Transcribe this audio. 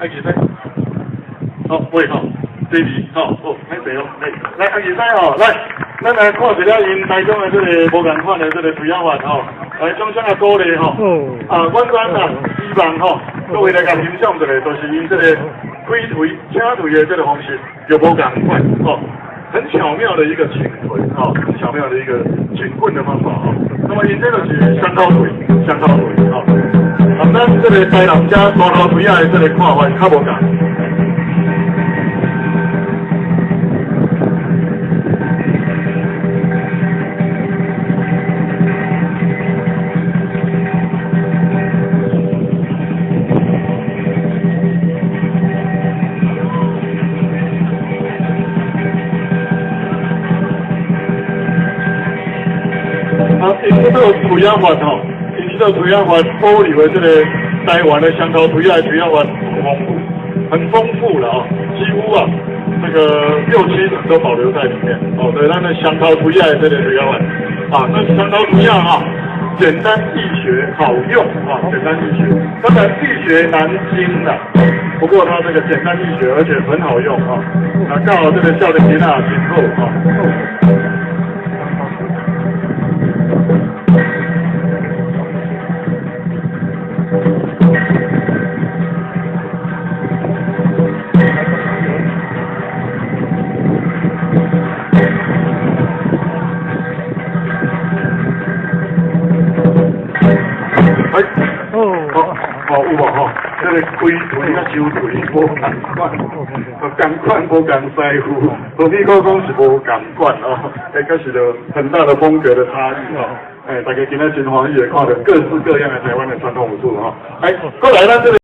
愛記得，好，喂吼，這裡吼，好，歹勢哦，來，來阿二師吼，來，咱來看一下𪜶台中的這个無仝款的這个推仔法吼，來掌聲來鼓勵吼。啊，阮阮啊，希望吼，各位來共欣賞一下，就是𪜶這个開腿、請腿的這个方式，就無仝款吼。很巧妙的一個請腿，哈，很巧妙的一個請棍的方法，哈。那麼𪜶這個是雙頭腿，雙頭腿，哈。啊，咱這个台南遮大頭腿仔的這個看法較無仝。啊，𪜶這个推仔法吼，𪜶這个推仔法保留的這個台灣的雙頭推仔的推仔法豐富，很豐富了啊，幾乎啊，這個六七成都保留在裡面。哦，對，咱的雙頭推仔的這個推仔法，啊，那雙頭推仔啊，簡單易學，好用啊，簡單易學。當然易學難精啦，不過它這個簡單易學，而且很好用啊。啊，剛好這個少年囡仔真好啊。哎，好，好有無吼？這个開腿佮收腿無仝款，仝款無仝師傅，何必閣講是無仝款哦？哎，確實有很大的風格的差異哦。哎，大家今仔真歡喜會看著各式各樣的台灣的傳統武術吼。哎，過來咱這個。